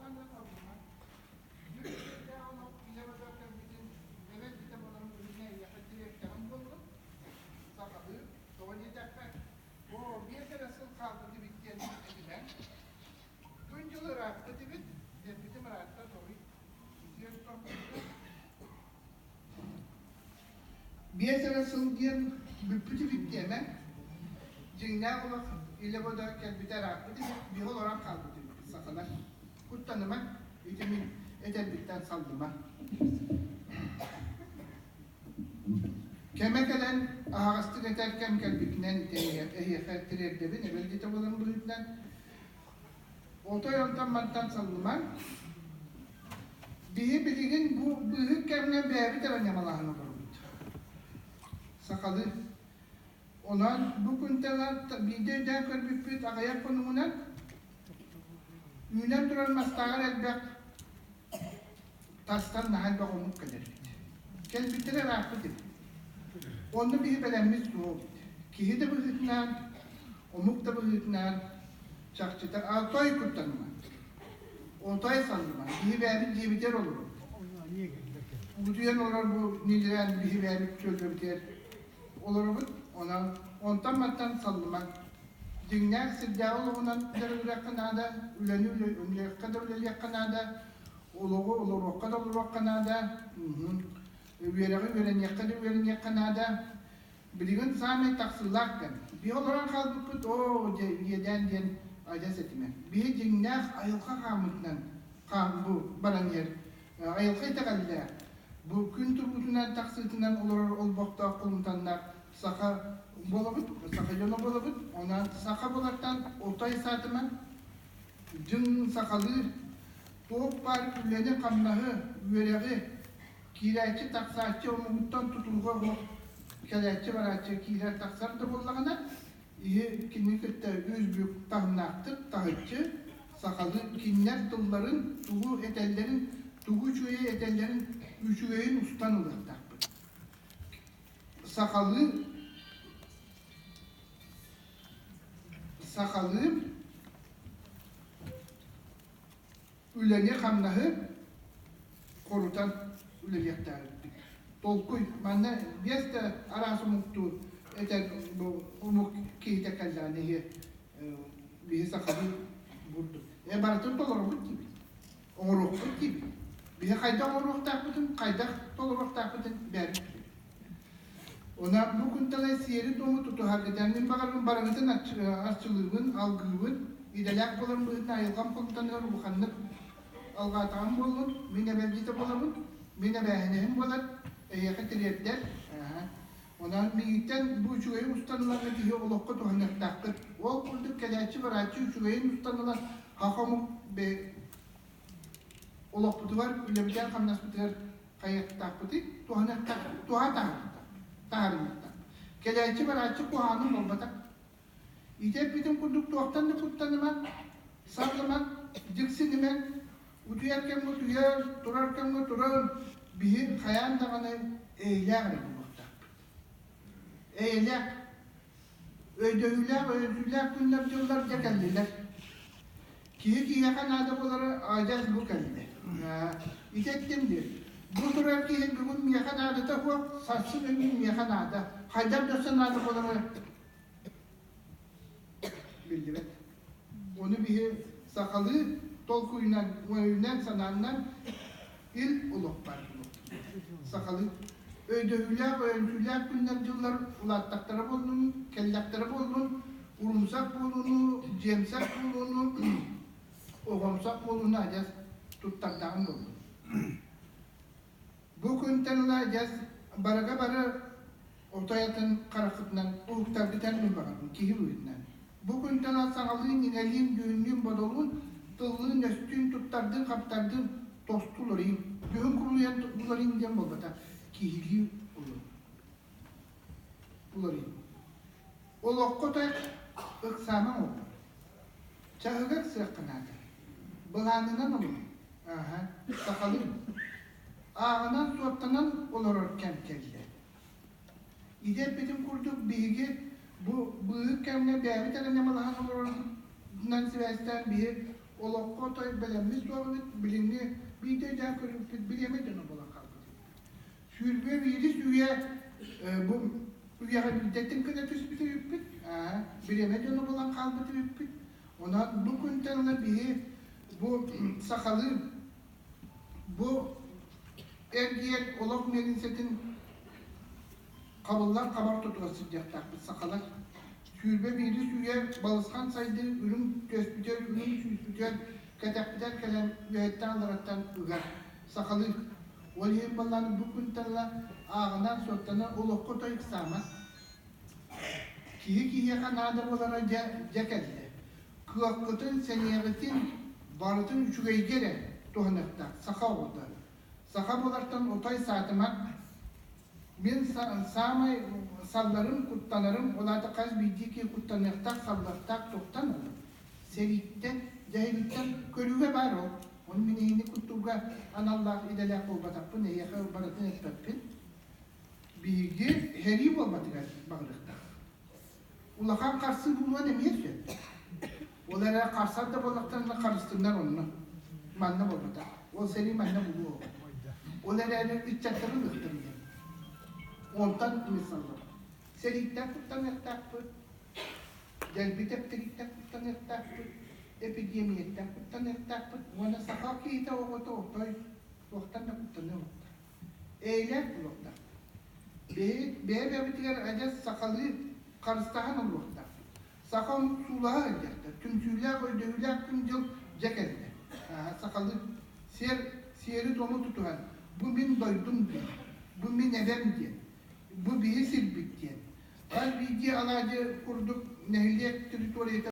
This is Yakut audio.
Туохтан да саллымаҥ. Бүк сирдээх олох илэ-бодо кэлбитин эбэт-битэ буоларын быһыытынан эйиэхэ тириэртэҕим буоллун. Сахалыы, тоҕо диэтэххэ, оо, биэс эрэ сыл хаалбыт эбит диэн этимэҥ. Күн-дьыл ырааппыт эбит, дэппитим ыраатта торуй. Биэс эрэ сыл диэн бүппүт эбит диэмэ. Дьиҥнээх олох илэ-бодо кэлбитэ ырааппыт эбит, биһи олорон хаалбыт эбиппит сахалар. Куттаныма, ити мин этэрбиттэн саллыма. Кэмэ кэлэн аһаҕастык этэр кэм кэлбитинэн эһиэхэ тириэрдэбин, эбэлдьитэ буолан быһыытынан Отой онтон-мантан саллымаҥ. Биһи билигин бу быыһык кэмҥэ бэйэбит эрэ ньамалаһан олоробут. Сахалыы. Онон бу күнтэн биирдэ өйдөөн көрбүппүт аҕыйах хонугунан үүнэн турар мастааҕар элбэх тастан наһаа элбэх омук кэлэр эбит. Кэлбиттэрэ ырааппыт эбит. Онно биһи бэлэммит суох эбит. Киһи да быһыытынан, омук да быһыытынан чахчыта отой куттаныма. Отой саллыма. Биһи бэйэбит дьиэбитигэр олоробут. Утуйан олорор бу ньилирээн биһи бэйэбит түөлбэбитигэр олоробут. Онон онтон-мантан саллыма. Дьиҥнээх сирдээҕи олоҕунан дьарыгырыахха наада, үлэни үлэлиэххэ да үлэлиэххэ наада, олоҕу олоруохха да олоруохха наада, үөрэҕи үөрэниэххэ да үөрэниэххэ наада. Билигин саамай тахсыылаах кэм. Биһи олорон хаалбыппыт, оо, дьэ, иэдээн диэн адьас этимэ. Биһи дьиҥнээх айылҕа хааммытынан хаам бу баран иһэр. Айылҕа итэҕэллээх, бу күн туруутунан тахсыытынан олорор олбохтоох кулумтаннаах саха буолабыт, саха дьоно буолабыт. Онон саха буолартан отой саатыман дьиҥ сахалыы туох баар үлэни-хамнаһы, үөрэҕи, киирээччи-тахсааччы омугуттан тутулуга суох кэлээччи-барааччы киирэр-тахсар да буоллаҕына, иһи кини кытта үс бүк таһымнаахтык таһыччы сахалыы кинилэр тылларын, тугу этэллэрин, тугу үчүгэйи этэллэрин үчүгэйин устан ылыахтаахпыт. Сахалыы сахалыы үлэни-хамнаһы хорутан үлэлиэхтээхпит. Толкуй манна биэс да араас омуктуу этэр бу омук киһитэ кэллэҕинэ иһи биһи сахалыы бурдук. Э барытын толоробут диибит. Оҥоруохпут диибит. Биһи хайдах оҥоруохтаахпытын, хайдах толоруохтаахпытын бэйэбит билэбит. Онон бу күнтэн сиэри-туому тутуһаргытын мин баҕарбын барыгытын арчылыыбын, алгыыбын, идэлээх буоларым быһыытынан айылҕам хонтоныгар улаханнык алҕаатаҕым буоллун, мин эбэлдьитэ буолабын, мин эбээһинэһим буолар, эйиэхэ тириэрдэр. Онон миигиттэн бу үчүгэйи устан ыларга киһи олоххо туһаныахтааххыт. Ол курдук кэлээччи-барааччы үчүгэйин устан ылан хах омук олохпутугар, үлэбитигэр-хамнаспытыгар хайыахтаахпытый? Туһаныахтаахпыт, туһа таһаарыныахтаахпыт. Кэлээччи-барааччы куһаҕанын буолбатах. Ити эппитим курдук туохтан да куттанымаҥ, саллымаҥ, дьиксинимэҥ, утуйар кэмҥэ утуйар, турар кэмҥэ турар, биһи хайаан даҕаны эйэлээх эрэ буолуохтаахпыт. Эйэлээх, өйдөһүүлээх, өйөнсүүлээх күннэр-дьыллар дьэ кэллилэр. Киһи киһиэхэ наада буолара адьас бу кэллэ. Ити эттим дии. Бу турар киһи бүгүн миэхэ наадата суох, сарсын өҥүн миэхэ наада. Хайдах да өссө наада буолара биллибэт. Ону биһи сахалыы толкуйунан, өйүнэн-санааннан ил олох баар буолуохтаах. Сахалыы өйдөһүүлээх, өйөнсүүлээх күннэр-дьыллар улааттахтара буоллун, кэллэхтэрэ буоллун, урумсах буолууну, дьиэмсэх буолууну, оҕомсох буолууну адьас туттардаҕым буоллун. Бу күнтэн ыла адьас барыга бары отой атын хараххытынан уһуктаргытан мин баҕарбын киһи быһыытынан. Бу күнтэн ыла саҥалыын, иҥэлиин, дьүһүннүүн-бодолуун, тыллыын-өстүүн, туттардыын-хаптардыын тосту уларыйын. Дьүһүн курулуйан уларыйын диэн буолбатах, киһилии уларыйын. Олоххо той ыксаамаҥ олорор. Чаһыгар сыахха наада. Былаанынан олорун. Ааһа, сахалыы. Ааҕынан-суоттанан олорор кэм кэллэ. Ити эппитим курдук биһиги бу быыһык кэмҥэ бэйэбит эрэ ньамалаһан олорорбутунан сибээстээн биһи олоххо отой бэлэммит суох эбит, билиҥҥи биирдэ өйдөөн көрбүппүт бириэмэ дьоно буолан хаалбыт эбит. 21 үйэ бу үйэҕэ биирдэттэн гына түспүт эбиппит, бириэмэ дьоно буолан хаалбыт эбиппит. Онон бу күнтэн ыла биһи бу сахалыы бу эргиэр олох миэлиҥсэтин хабыллар хабар тутула сылдьыахтаахпыт сахалар. 21 үйэ балысхан сайдыы үрүҥ түөспүтүгэр, үрүҥ сүүспүтүгэр, кэтэхпитигэр кэлэн үөһэттэн аллараттан ыгар. Сахалыы. Ол иһин баллааны бу күнтэн ыла ааҕынан-суоттанан олоххо той ыксааман. Киһи киһиэхэ наада буолара дьэ, дьэ кэллэ. Кыаххытын, сэниэҕитин барытын үчүгэйгэ эрэ туһаныахтаах саха оҕото. Саха буолартан отой саатымат. Мин саамай салларым, куттанарым, ол аата хас биирдии киһи куттаныахтаах, саллыахтаах туохтан ол? Сэрииттэн, дьаһайыыттан көрүүгэ баар ол. Ону мин эһини куттуурга аналлаах идэлээх буолбатахпын, эһиэхэ барытын эппэппин. Биһиги сэрии буолбатыгар баҕарыахтаах. Улахан харсыы буолуон эмиэ сөп. Ол эрэ харсар да буоллахтарына харыстыннар онно. Манна буолбатах. Ол сэрии манна булуо. Ол эрээри ыччаттары ылыахтар диэн. Онтон мисаллар. Сэрииттэн куттаныахтаахпыт, дэлби тэптэрииттэн куттаныахтаахпыт, эпидемияттан куттаныахтаахпыт уонна саха киһитэ оҕото отой туохтан да куттаныа уохтаах. Эйэлээх буолуохтаах. Бэйэ-бэйэбитигэр адьас сахалыы харыстаһан олоруохтаахпыт. Саха омук суулаһа сылдьыахтар. Түмсүүлээх, өйдөһүүлээх күн-дьыл дьэ кэллэ. Сахалыы сиэр, сиэри-туому тутуһан, бу мин дойдум диэн, бу мин эбэм диэн, бу биһи сирбит диэн. Хас биирдии алаадьы курдук нэһилиэк территорията.